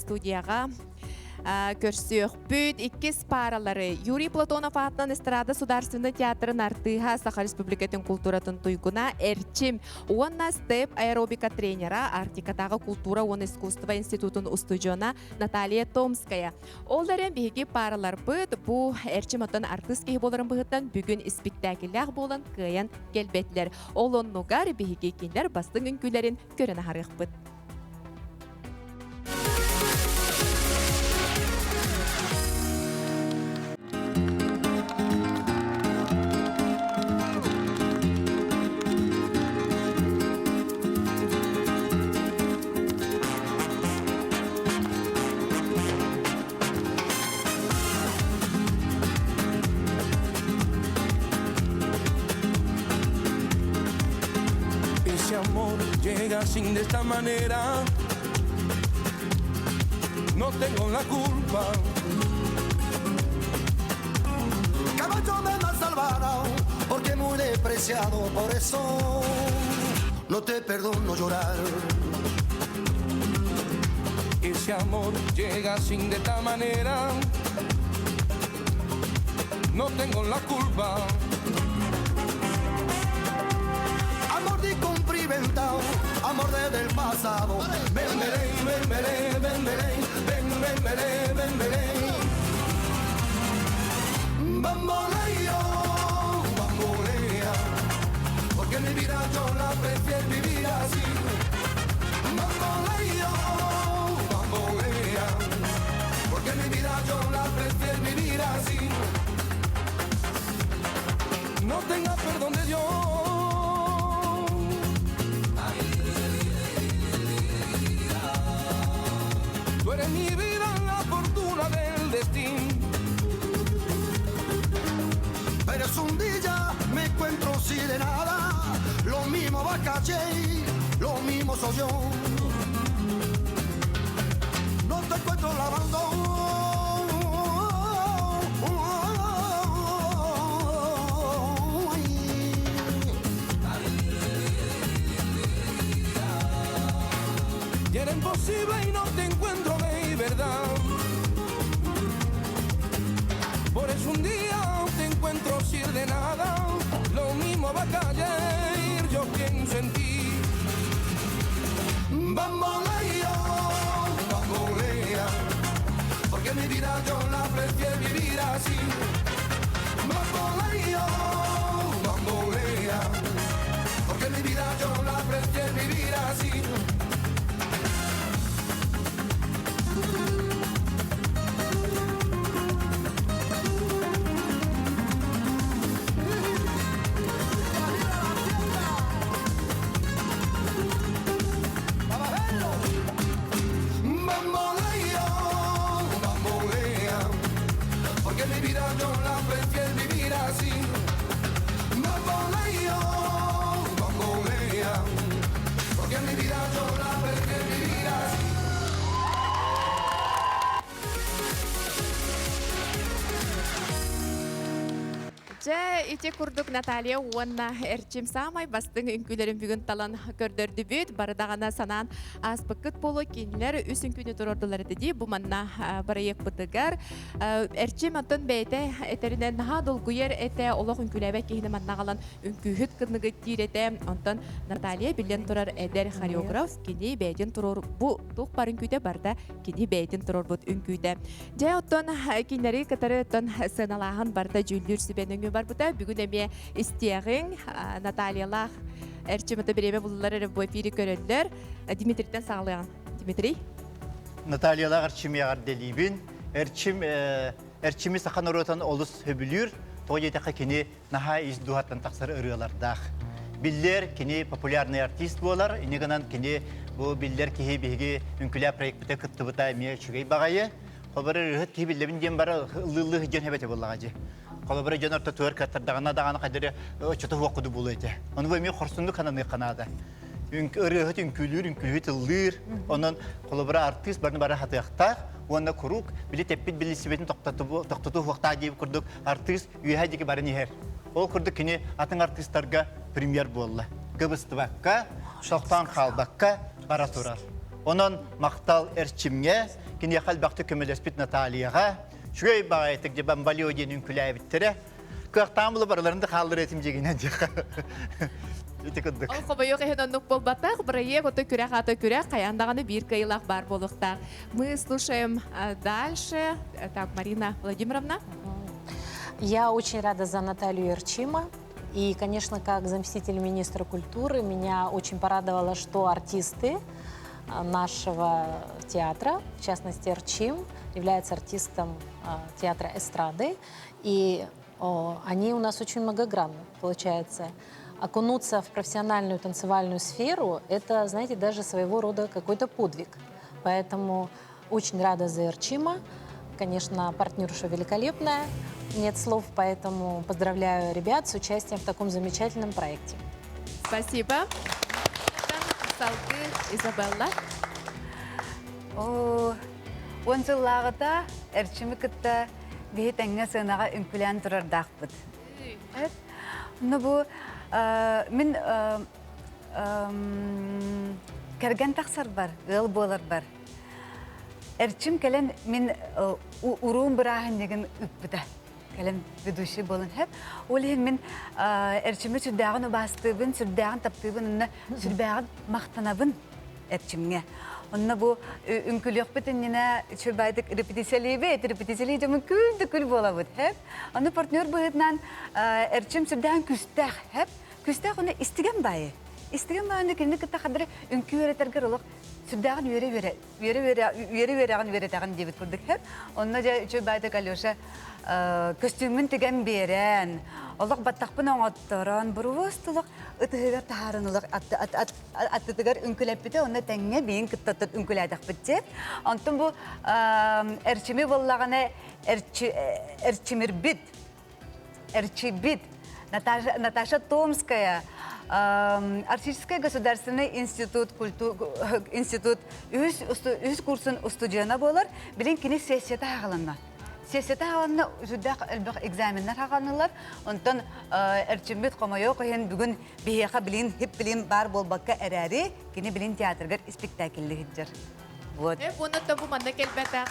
студияҕа көрсүөхпүт. Иккис пааралары Юрий Платонов аатынан эстрада Судаарственнай театрын артыыһа, Саха Республикатын култууратын туйгуна Эрчим уонна степ аэробика тренера, Арктикатааҕы култуура уонна искусство институтун устудьуона Наталья Томская. Ол эрэн биһиги паараларбыт бу Эрчим оттон артыыс киһи буоларын быһыттан бүгүн испиктээкиллээх буолан кыайан кэлбэтилэр. Ол оннугар биһиги кинилэр бастыҥ үҥкүүлэрин көрөн аһарыахпыт. Ese amor llega sin de esta manera. No tengo la culpa. Caballo me más salvará, porque muy despreciado, por eso no te perdono llorar. Ese amor llega sin de esta manera. No tengo la culpa. Amor de cumplimentado, amor desde el pasado. Ven, ven, ven, ven, ven, ven, ven, ven, ven, ven, ven. Bamboleo, bambolea, porque mi vida yo la prefiero vivir así. Bamboleo, bambolea, porque mi vida yo la prefiero vivir así. No tenga perdón de Dios. Tú eres mi vida, la fortuna del destino. Pero es un día me encuentro sin de nada, lo mismo va calle, lo mismo soy yo. No te encuentro lavando. Y era imposible y no te encuentro de verdad. Por eso un día te encuentro sin de nada. Lo mismo va a caer, yo pienso en ti. Bamboleo, bambolea, porque mi vida yo la prefiero vivir así. Bamboleo, bambolea, porque mi vida yo la prefiero vivir así. Bamboleo, bambolea, porque mi vida yo la prefiero vivir así. Bamboleo, bambolea, porque mi vida yo la prefiero vivir así. Дьэ, ити курдук Наталья уонна Эрчим саамай бастыҥ үҥкүүлэрин бүгүн талан көрдөрдүбүт. Бары даҕаны санаан ааспыккыт буолуо кинилэр үс үҥкүүнү туруордулар этэ дии. Бу манна бырайыакпытыгар Эрчим оттон бэйэтэ этэринэн наһаа долгуйар этэ, олох үҥкүүлээбэт киһини манна аҕалан үҥкүүһүт кынныгыт диир этэ. Онтон Наталья биллэн турар эдэр хореограф, кини бэйэтин туруор бу туох бар үҥкүүтэ барда кини бэйэтин туруорбут үҥкүүтэ. Дьэ, оттон кинилэри кытары оттон сыаналааһын барыта дьүүллүүр сүбэ нөҥүө барбыта. Бүгүн эмиэ истиэҕиҥ Натальялаах Эрчимата бириэмэ буллар эрэ бу эфири көрөллөр. Дмитрийтэн саҕалыаҕын. Дмитрий. Натальялаах Эрчими эҕэрдэлиибин. Эрчим Эрчими саха норуотун олус сөбүлүүр. Тоҕо диэтэххэ кини наһаа ис дууһаттан тахсар ырыалардаах. Биллэр кини популярный артист буолар, ини гынан кини бу биллэр киһи биһиги үҥкүлээ проекпыта кыттыбыта эмиэ үчүгэй баҕайы. Холобура ырыаһыт киһи биллэбин диэн бара ыллыыллыы сылдьан эбэтэ буоллаҕа дии. Холобура дьон ортотугар кыаттардаҕына даҕаны хайдары оччото суох куду буолуо этэ. Ону бу эмиэ хорсуннук хананыахха наада. Ырыаһыт үҥкүүлүүр, үҥкүүһүт ыллыыр. Онон холобура артыыс барыны бары хатыахтаах уонна куруук били тэппит билисибитин тохтотуу суохтаах диэбит курдук артыыс үөһэ диэки баран иһэр. Ол курдук кини атын артыыстарга премьер буолла. Кыбыстыбакка, тохтоон хаалбакка бара турар. Онон махтал Эрчимҥэ, киниэхэ элбэхтик көмөлөспүт Натальяҕа, үчүгэй баҕайытык дьэ Бамбалио диэн үҥкүлээбиттэрэ. Кыахтаан булу барыларын да хааллар этим дьигинэн диэхэ. Ити курдук. Ол хомойуох иһин оннук буолбатах. Бырайыак ото күрэх аата күрэх, хайаан даҕаны биир кыайыылаах баар буолуохтаах. Мы слушаем дальше. Так, Марина Владимировна. Я очень рада за Наталью Эрчима. И, конечно, как заместитель министра культуры, меня очень порадовало, что артисты нашего театра, в частности Эрчим, является артистом театра эстрады. И они у нас очень многогранны, получается. Окунуться в профессиональную танцевальную сферу – это, знаете, даже своего рода какой-то подвиг. Поэтому очень рада за Эрчима. Конечно, партнерша великолепная, нет слов, поэтому поздравляю ребят с участием в таком замечательном проекте. Спасибо. Салгыы Изабелла. Он сыллааҕыта Эрчими кытта биһи тэҥҥэ сыанаҕа үҥкүлээн турардаахпыт. Ну бу мин кэргэн тахсарбар, ыал буоларбар Эрчим кэлэн мин уруум бырааһынньыгын ыыппыта. Кэлэн ведущий буолан хэп. Ол иһин мин Эрчими сүрдээҕин убаастыыбын, сүрдээҕин таптыыбын, онно сүрдээҕин махтанабын Эрчимҥэ. Онно бу үҥкүлүөхпүт иннинэ үчүгэйдик репетициялиибит, репетициялии дьоммун күл да күл буолабыт, хэп. Ону партнер быһыытынан Эрчим сүрдээҕин күүстээх, хэп. Күүстээх уонна истигэн баайы. Истигэн баайы кинини кытта хадары үҥкүү үөрэтэргэр олох сүрдээҕин үөрэ-үөрэ үөрэ-үөрэ үөрэ-үөрэҕин үөрэтэҕин диэбит курдук һэп. Онно дьэ үчүгэй баайдык Алеша көстүүммүн тигэн биэрэн, олох баттахпын оҥотторон, буруус тулук ытыһыгар таһааран олох аттытыгар үҥкүлэппитэ, онно тэҥҥэ биин кыттаттан үҥкүлээтэхпит диэт. Онтон бу эрчими буоллаҕына эрчимирбит эрчийбит Наташа, Наташа Томская, Арктический государственный институт, культу, институт үһүс, үһүс курсун устудьуона буолар. Билин кини сессията хаҕаланна. Сессията хаҕаланна сүрдээх элбэх экзаменнар хаҕаланылар. Онтон эрчиммит хомойуох иһин бүгүн биһиэхэ билин хип билин баар буолбакка эрээри, кини билин театргар испиктээкиллии сылдьар. Вот. Уонна бу манна кэлбэтэх.